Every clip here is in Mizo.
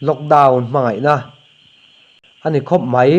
Lockdown hmangaihna a ni khawp mai.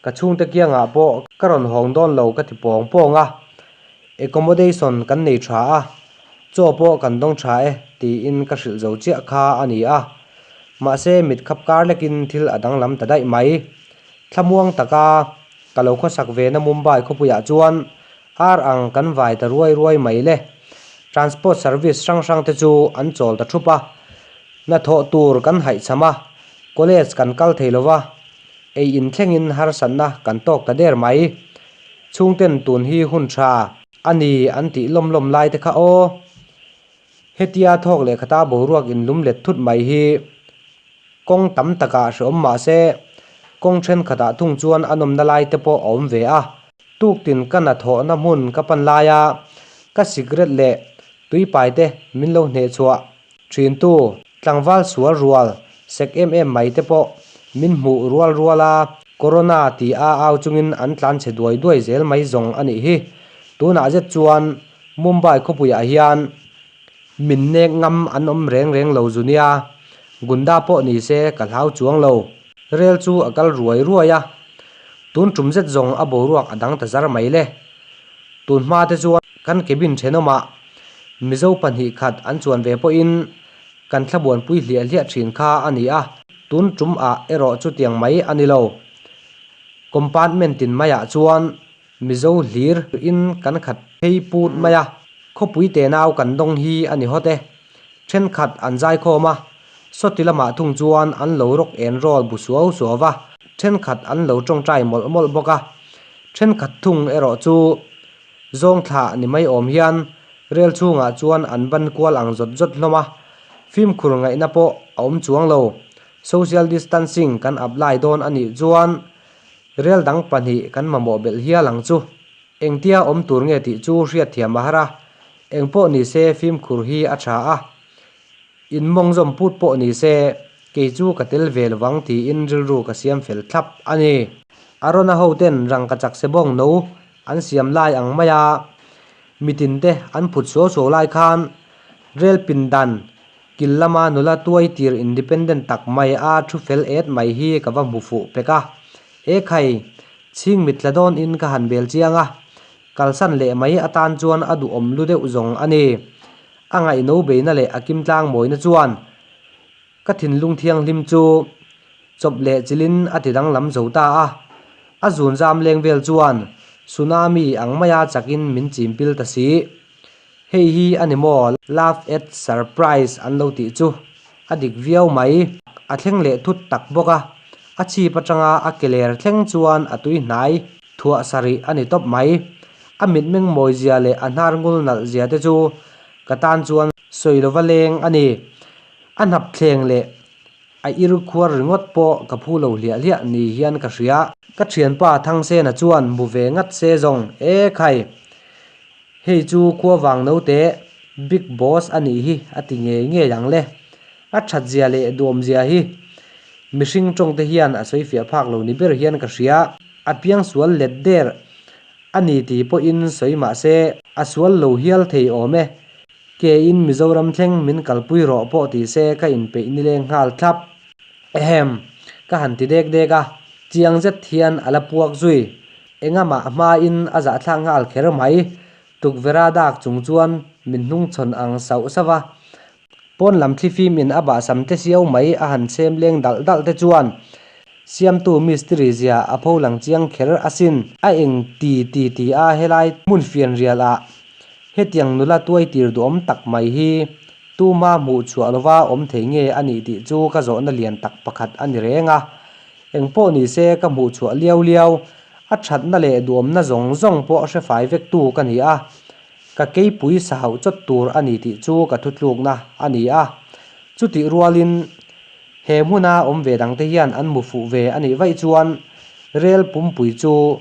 Ka chhungte kiangah pawh ka rawn hawng dawn lo ka ti pawng pawng a. Accommodation kan nei tha a, chaw pawh kan dawng tha e tiin ka hrilh zo chiah kha a ni a. Mahse mit khap kar lekin thil a danglam ta daih mai. Thlamuang taka ka lo khawsak ve na Mumbai khawpuiah chuan ar ang kan vai ta ruai ruai mai le. Transport service hrang hrang te chu an chawl ta thup a. Hnathawh tur kan haihchham a, college kan kal thei lo va, ei in thlengin harsatna kan tawk ta der mai. Chhungten tun hi hun tha a ni an tih lawm lawm lai te kha aw. Hetia thawk leh khata boruak in lum let thut mai hi kawng tam takah hreawm mah se, kawng thenkhatah thung chuan a nawmna lai te pawh a awm ve a. Tuktin ka hnathawhna hmun ka pan laia ka cigarette leh tuipai te min lo hnehchhuah Thintu, tlangval sual rual, sek em em mai te pawh min hmuh rual rual a, Corona ti a au chungin an tlan chhe duai duai zel mai zawng a nih hi. Tunah zet chuan Mumbai khawpuiah hian min nek ngam an awm reng reng lo zu nia, Gunda pawh ni se ka hlau chuang lo. Rel chu a kal ruai ruai a, tun tum zet zawng a boruak a dang ta zar mai le. Tun hma te chuan kan cabin thenawmah Mizo 2 khat an chuan ve pawhin kan thlabuanpui hliah hliah thin kha a ni a, tun tum ah erawh chutiang mai a ni lo. Compartment tin maiah chuan Mizo hlir in kan khat phei put mai a, khawpui tenau kan dawng hi a ni hawt e. Thenkhat an zaikhawm a, sawti lamah thung chuan an lo rock and roll bu suau suau va, thenkhat an lo tawngtai mawlh mawlh bawk a. Thenkhat thung erawh chu zawng thlah ni mai awm hian rel chhungah chuan an ban kual ang zawt zawt hlawm a, fimkhur ngaihna pawh a awm chuang lo. Social distancing kan apply dawn a nih chuan rel dang pahnih kan mamawh belh hial ang chu. Engtia awm tur nge tih chu hriatthiam a har a, eng pawh ni se fimkhur hi a tha a, in mawng zawm put pawh ni se kei chu ka tel ve lovang tiin rilru ka siam fel thlap a ni. Arona hoten rangkachak sebawng no an siam lai ang mai a, mitin te an phut suau suau lai khan rel pindan kil lama nula tuai tir independent tak mai a thu fel et mai hi ka va hmu fuh pek a, Ekhai, Chhing mit tla dawn in ka han bel chiang a, kalsan leh mai atan chuan a duhawm lu deuh zawng a ni. A ngaihno beina leh a kim tlang mawina chuan ka thinlung thianghlim chu chawp leh chilin a ti danglam zo ta a. A zun zam leng vel chuan tsunami ang maia chakin min chim pil ta si. Hei hi a ni maw love at surprise an lo tih chu a dik viau mai. A thleng leh thut tak bawk a, a chhip atanga a ke ler thleng chuan a tui hnai thuah sarih a ni tawp mai. A mitmeng mawi zia leh a hnar ngul nalh zia te chu ka tan chuan sawi lova leng a ni. A hnap thleng leh A ir khuar ringawt pawh ka phu lo hliah hliah ni hian ka hria. Ka thianpa Thangsena chuan mu ve ngat se zawng, E khai! Hei chu khua vang naute Big Boss a nih hi a ti ngei ngei ang le. A that zia leh duhawm zia hi mihring tawng te hian a sawi fiah phak lo ni ber hian ka hria. A piang sual let der a ni tih pawhin sawi mah se a sual lo hial thei awm e. Ke in Mizoram thleng min kalpui rawh pawh ti se ka inpeih nileng nghal thlap. Ehem, ka han ti dek dek a, chiang zet hian a la puak zui. Engamah hmain a zahthlak nghal kher mai. Tukverha dak chung chuan min hnungchhawn ang sauh sauh a. Pawn lam thlifim in a bahsam te siau mai a han chhem leng dalh dalh te chuan Siamtu mistiri zia a pho lang chiang kher asin. A eng ti ti ti a helai hmun fianrial ah Hetiang nula tuai tir duhawm tak mai hi tuma hmuh chhuah lova awm thei nge a nih tih chu ka zawhna lian tak pakhat a ni reng a. Engpawh ni se ka hmuh chhuah liau liau, a thatna leh duhawmna zawng zawng pawh hre fai vektu ka ni a. Ka keipui sa hauh chawt tur a ni tih chu ka thutlukna a ni a. Chutih rualin he hmuna awm ve dangte hian an hmu fuh ve a nih vaih chuan rel pumpui chu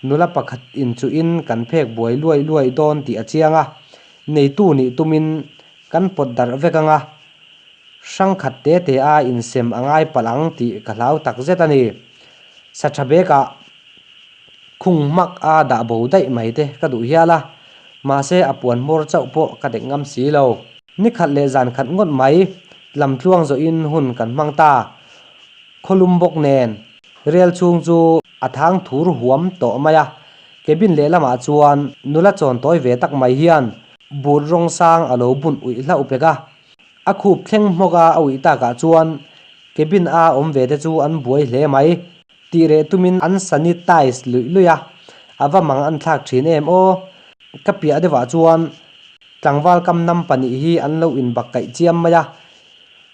Nula pakhat inchuhin kan phek buai luai luai dawn tih a chiang a, neitu nih tumin kan pawt darh vek ang a, hrang khat te te a insem a ngai palh ang tih ka hlau tak zet a ni. Sa tha bekah khung hmak a dah bo daih mai te ka duh hial a, mahse a puan hmawr chauh pawh ka dek ngam si lo. Ni khat leh zan khat ngawt mai. Lamtluang zawhin hun kan hmang ta. Khawlum bawk nen rel chhung chu a thang thur huam tawh mai a. Cabin lehlamah chuan nula chawn tawi ve tak mai hian but rawng sang a lo bun uih hlauh pek a. A khup thleng hmawk a a uih takah chuan cabin a awm ve te chu an buai hle mai. Tih reh tumin an sanitize luih luih a, a va mang an thlak thin em aw. Ka piah deuhah chuan tlangval kam nam pahnih hi an lo inbak kaih chiam mai a,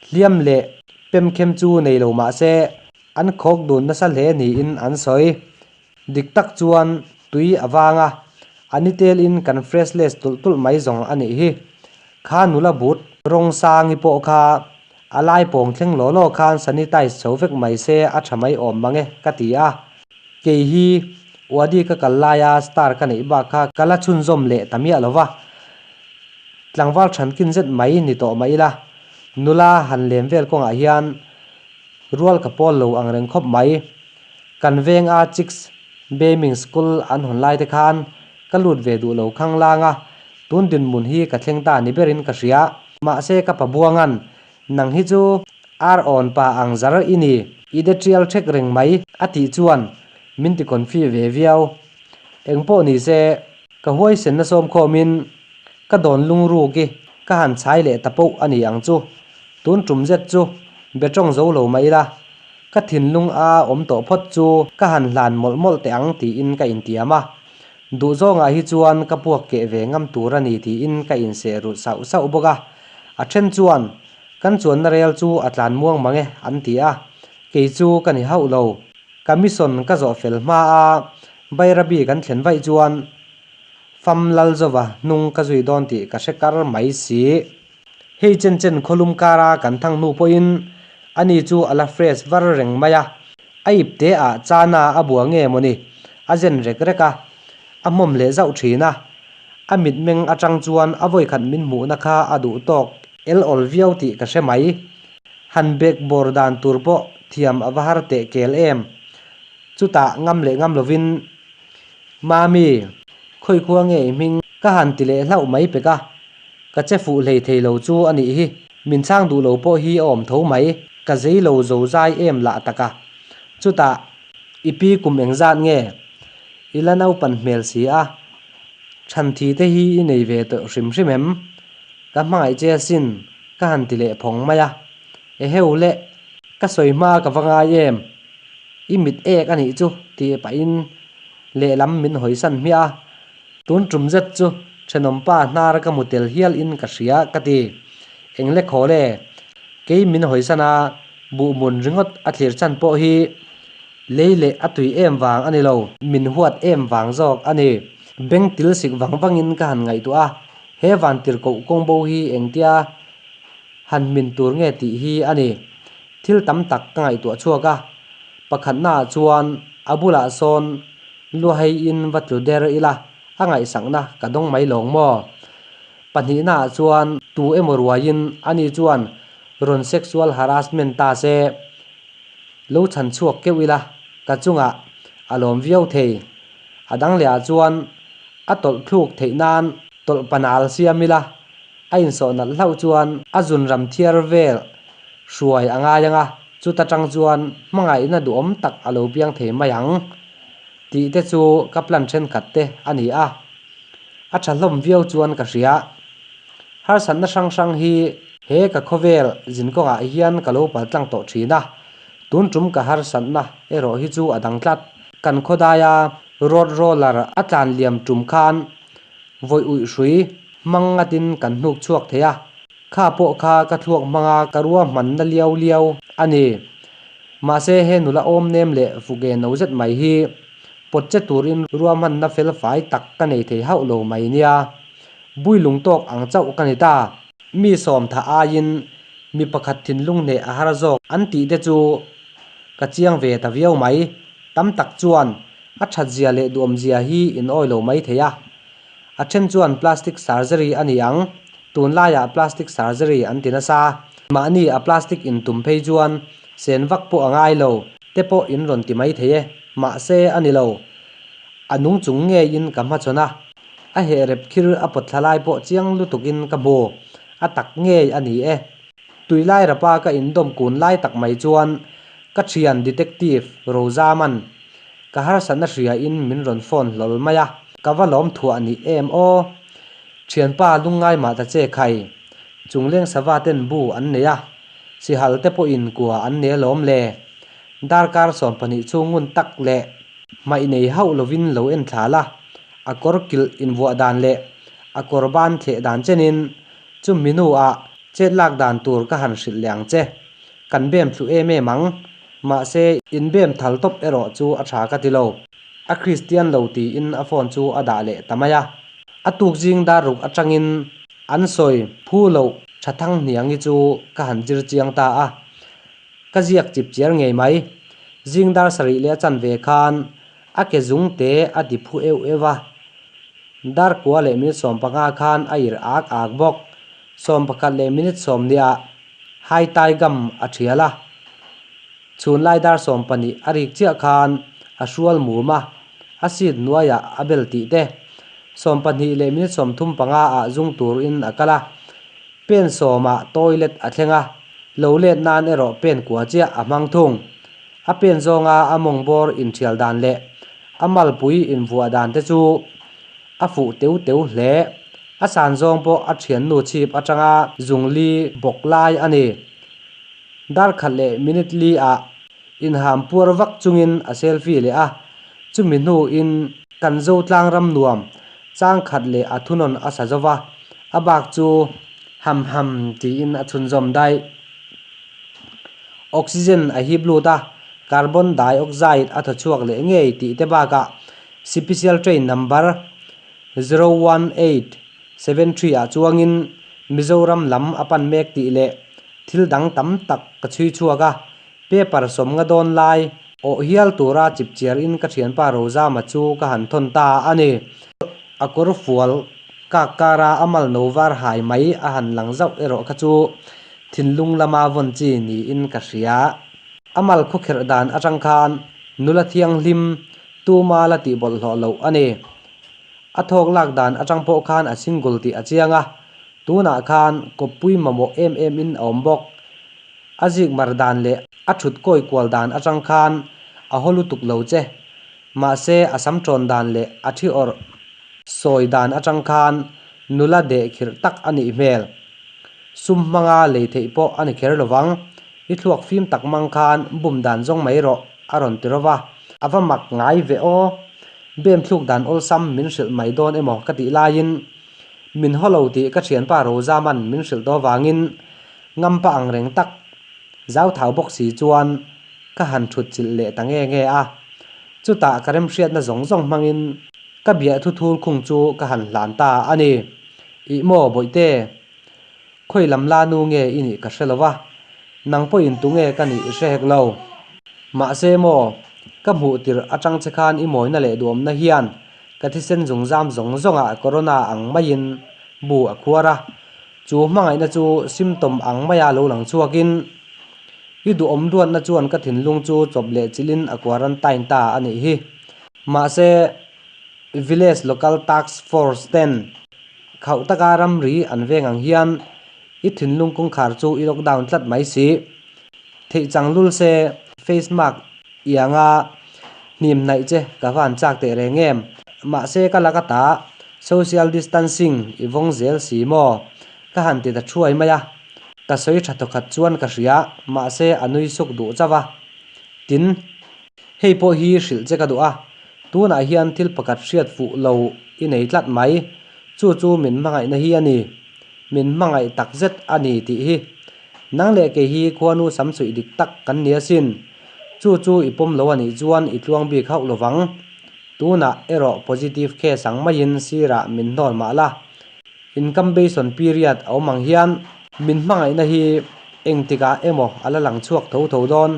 hliam leh pemkhem chu nei lo mah se an khawk dun nasa hle niin an sawi. Dik tak chuan tui a vang a, a ni telin kan freshless tulh tulh mai zawng a nih hi. Kha nula but rawng sangi pawh kha a lai pawng thleng law law khan sanitize chho vek mai se a tha mai awm mang e ka ti a. Kei hi Wadi ka kal laia star ka neih bak kha ka la chhunzawm leh ta miah lo va. Tlangval thankin zet mai ni tawh mah ila nula han lem vel kawngah hian rual ka pawl lo ang reng khawp mai. Kan veng a Chicks Beaming School an hawn lai te khan ka lut ve duh lo khang lang a, tun dinhmun hi ka thleng ta ni berin ka hria. Mahse ka pa buangan, nang hi chu ar awn pa ang zar i ni, i de tial thek reng mai a tih chuan min ti confi ve viau. Engpawh ni se, ka huaisenna sawmkhawmin ka dawn lungruk i ka han chhai leh ta poh a ni ang chu. Tun tum zet chu be tawng zo lo mai ila, Ka thinlung a awm tawh phawt chu ka han hlan mawlh mawlh teh ang tiin ka intiam a. Duhzawngah hi chuan ka puak keh ve ngam tur a ni tiin ka inseh ruh sauh sauh bawk a. A then chuan kan chuanna rel chu a tlan muang mang e an ti a, kei chu ka ni hauh lo. Ka mission ka zawh fel hma a, Bairabi kan thlen vaih chuan Fam Lalzova hnung ka zui dawn tih ka hre kar mai si. Hei chen chen khawlum kara kan thang hnu pawhin ani chu a la fresh var reng mai a, a ip te ah chana a bua nge mawni a zen rek rek a, a hmawm leh zauh thin a, a mitmeng atang chuan a vawikhat min hmuhna kha a duh tawk el awl viau tih ka hre mai. Han bek bawr dan tur pawh thiam a va har teh kel em. Chutah ngam leh ngam lovin Mami, khawi khua nge i hming? Ka han ti leh hlauh mai pek a, ka che fuh hlei thei lo chu a nih hi. Min chhang duh lo pawh hi a awm tho mai, ka zei lo zo zai em lah tak a. Chutah, i pi kum engzat nge? I la naupan hmel si a, chhan thi te hi i nei ve tawh hrim hrim em? Ka hmangaih che asin, ka han ti leh phawng mai a. Eheu le, ka sawi hma ka va ngai em? I mit ek a nih chu tih pahin lehlam min hawisan hmiah a, tun tum zet chu thenawmpa hnar ka hmu tel hial in ka hria ka ti. Engle khawl e, kei min hawisan a, buhmun ringawt a thlir chhan pawh hi lei leh a tui em vang a ni lo, min huat em vang zawk a ni. Beng til sik vang vangin ka han ngaihtuah a, he vantirhkoh kawngbo hi engtia han min tur nge tih hi a ni. Thil tam tak ka ngaihtuah chhuak a, pakhatnaah chuan a bulah sawn luaheiin va tlu der ila a ngaihsakna ka dawng mai lawng maw? Pahnihnaah chuan tu emaw ruaiin ani chuan rawn sexual harassment ta se, lo chhan chhuak keuh ila ka chungah a lawm viau thei. A dang lehah chuan a tawlh thluk theih nan tawlh panal siam ila A insawh nalh hlauh chuan a zun ram thiar vel hruai a ngai ang a, chuta tang chuan hmangaihna duhawm tak a lo piang thei mai ang tih te chu ka plan thenkhat te a ni a. A tha hlawm viau chuan ka hria. Harsatna hrang hrang hi he ka khawvel zinkawngah hian ka lo paltlang tawh thin a, tun tum ka harsatna erawh hi chu a dang tlat. Kan khawdaia road roller a tlan liam tum khan Vawi uih hrui hmang ngatin kan hnuk chhuak thei a, kha pawh kha ka thluak hmanga ka ruahmanna liau liau a ni. Mahse he nula awm nem leh fuke no zet mai hi pawt che turin ruahmanna fel fai tak ka nei thei hauh lo mai nia. Bui lung tawk ang chauh ka ni ta. Mi sawmtha aiin mi pakhat thinlung hneh a har zawk an tih te chu ka chiang ve ta viau mai. Tam tak chuan A that zia leh duhawm zia hi in awi lo mai thei a. A then chuan plastic surgery a ni ang, tunlaiah plastic surgery an ti nasa. Mahni a plastic in tum phei chuan sen vak pawh a ngai lo te pawh in rawn ti mai thei e, mahse a ni lo. A nung chung ngeiin ka hmachhawn a, a heh rep khir a pawt thla lai pawh chiang lutukin ka hmu, a tak ngei a ni e. Tui lai rapa ka indawm kun lai tak mai chuan ka thian Detective Rozaman ka harsatna hria in min rawn phone hlawl mai a. Ka va lawm thuah ni em aw. Thianpa lungngai mah ta che khai. Chungleng sava ten bu an nei a, sihal te pawhin kua an nei alawm le. Darkar 12 chhung ngun tak leh hmaih nei hauh lovin lo en thla la, a kawr kilh invuah dan leh a kawr ban thleh dan chenin chumi hnuah chet lak dan tur ka han hrilh leh ang che. Kan bem thlu em em ang, mahse inbem thal tawp erawh chu a tha ka ti lo. A Kristian lo tiin a phone chu a dah leh ta mai a. A tuk zing dar ruk atangin an sawi phu loh tha thang hniangi chu ka han zir chiang ta a. Ka ziak chip chiar ngei mai. Zing dar sarih leh a chanve khan a ke zung te a ti phu euh euh a. Dar kua leh minute 15 khan a ir ak ak bawk. 11 leh minute sawm niah hai tai gam a thial a. Chhunlai dar 12 a rik chiah khan a hrual mum a, a seat hnuaiah a bel tih te. 12 leh minute 35 ah zung turin a kal a. Pen sawmah toilet a thleng a, lo let nan erawh pen kua chiah a hmang thung. A pen zawnga a mawng bawr inthial dan leh a malpui invuah dan te chu a fuh teu teu hle. A san zawng pawh a thiannu chhip atanga zung li bawk lai a ni. Dar khat leh minute li ah inham puar vak chungin a selfie leh a, chumi hnuin kan zo tlang ram nuam chang khat leh a thunawn a sa zo va, a bak chu ham ham tiin a chhunzawm daih. Oxygen a hip lut a, carbon dioxide a thaw chhuak leh ngei tih te bakah sipisial train number 01873 ah chuangin Mizoram lam a pan mek tih leh thil dang tam tak ka chhui chhuak a, paper sawmnga dawn lai awh hial tura chip chiar in ka thianpa Rozama chu ka han thawn ta a ni. A kawr fual kak kara a mal no var hai mai a han lang zauh erawh kha chu thinlung lama vawn chi niin ka hria. A mal khawkherh dan atang khan nula thianghlim tuma la tih bawlhhlawh loh a ni. A thawk lak dan atang pawh khan a single tih a chiang a, tunah khan kawppui mamawh em em in a awm bawk. A zik mar dan leh a thut kawi kual dan atang khan a haw lutuk lo che. Mahse a sam tawn dan leh a thi awrh sawi dan atang khan nula deh khirh tak a nih hmel. Sum hmanga lei theih pawh a ni kher lovang. I thluak fim tak mang khan bum dan zawng mai rawh a rawn ti rawva. A va mak ngai ve aw. Bem thluk dan awlsam min hrilh mai dawn emaw ka tih laiin min haw lo tih ka thianpa Rozaman min hrilh tawh avangin ngampa ang reng tak zau thau bawk si chuan ka han thut chilh leh ta nge nge a. Chutah ka remhriatna zawng zawng hmangin ka biah thu thul khung chu ka han hlan ta a ni. Ih maw Bawihte, khawi lam la nu nge i nih ka hre lo va, nang pawhin tu nge ka nih i hre hek lo. Mahse maw, ka hmuh tirh atang che khan i mawina leh duhawmna hian ka thisen zungzam zawng zawngah corona ang maiin bu a khuar a, chu hmangaihna chu symptom ang maia lo lang chhuakin i duhawm duatna chuan ka thinlung chu chawp leh chilhin a quarantine ta a nih hi. Mahse, Village Local Task Force ten khauh taka ramri an veng ang hian i thinlung kawngkhar chu i lockdown tlat mai si. Theih chang lul se face mask ianga hnim hnaih che ka van chak teh reng em. Mahse ka lak ata social distancing i vawng zel si maw? Ka han ti ta thuai mai a. Ka sawi tha thawkhat chuan ka hria, mahse a nui suk duh chauh a. Tin, hei pawh hi hrilh che ka duh a, tunah hian thil pakhat hriat fuh lo i nei tlat mai, chu chu min hmangaihna hi a ni. Min hmangaih takzet a ni tih hi. Nang leh kei hi khuanu samsuih dik tak kan ni asin. Chu chu i pawm lo a nih chuan i tluang bik hauh lovang. Tunah erawh positive case ang maiin sirah min hnawl mah la. Incubation period a awm ang hian min hmangaihna hi engtikah emaw a la lang chhuak tho tho dawn.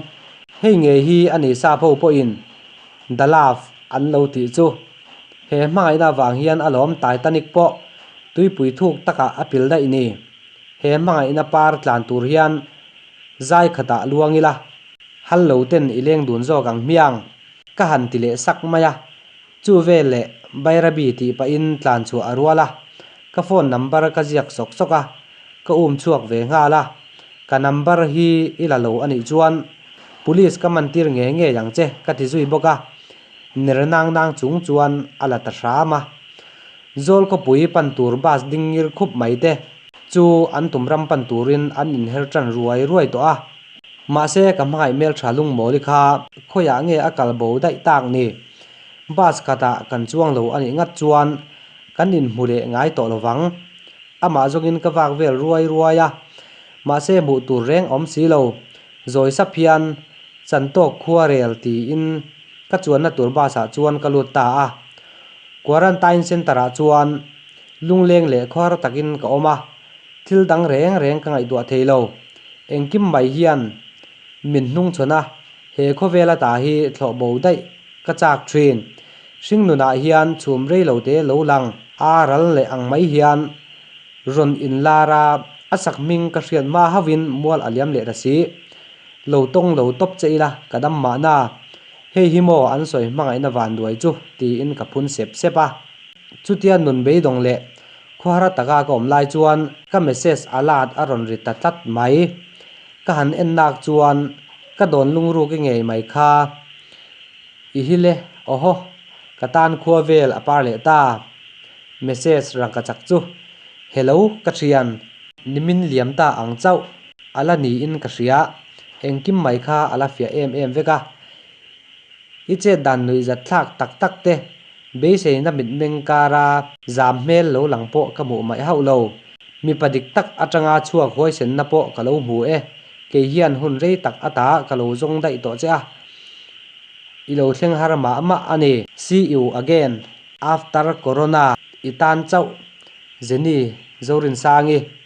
Hei ngei hi a ni sap ho pawhin the love an lo tih chu. He hmangaihna vang hian alawm Titanic pawh tuipui thuk takah a pil daih ni. He hmangaihna par tlan tur hian zai khatah luang ila, hal lo ten i leng dun zawk ang hmiang, ka han ti leh sak mai a. Chu vel leh Bairabi tih pahin tlan chhuah a rual a, ka phone number ka ziak sawk sawk a, ka um chhuak ve nghal a. Ka number hi i la lo a nih chuan Police ka man tir ngei ngei ang che ka ti zui bawk a, ner nang nang chung chuan a la ta hram a. Zawl khawpui pan tur bus ding ngir khup mai te chu an tum ram pan turin an inher tan ruai ruai tawh a. Mahse ka hmangaih hmeltha lungmawli kha khawiah nge a kal bo daih tak ni? Bus khatah kan chuang lo a nih ngat chuan kan inhmu leh ngai tawh lo vang. Amah zawngin ka vak vel ruai ruai a, mahse hmuh tur reng awm si lo. Zawi sap hian Chantawk khua rel tiin ka chuanna tur bus ah chuan ka lut ta a. Quarantine Centre ah chuan lungleng leh khuar takin ka awm a, thil dang reng reng ka ngaihtuah thei lo. Engkim mai hian min hnungchhawn a, he khawvel ata hi thlawh bo daih ka chak thin. Hringnunah hian chhum rei lo te lo lang a ral leh ang mai hian rawn inlar a, a sak hming ka hriat hma hauhin mual a liam leh ta si. Lo tawng lo tawp che ila ka dam mahna, hei hi maw an sawi hmangaihna vanduai chu tiin ka phun sep sep a. Chutia nun beidawng leh khuahara taka ka awm lai chuan ka message alert a rawn ri ta tlat mai. Ka han en nak chuan ka dawn lungruk i ngei mai kha. I hi le, awhaw, ka tan khua vel a par leh ta. Message rangka chak chu, Hello, ka thian, nimin liam ta ang chauh a la niin ka hria, engkim mai kha a la fiah em em vek a. I chet dan nuihzat thlak tak tak te, beiseina mitmeng kara zam hmel lo lang pawh ka hmuh maih hauh lo. Mipa dik tak atanga chhuak huaisenna pawh ka lo hmu e, kei hian hun rei tak ata ka lo zawng daih tawh che a. I lo thleng har mah mah a ni. See you again after corona i tan chauh Jenny Zorinsangi.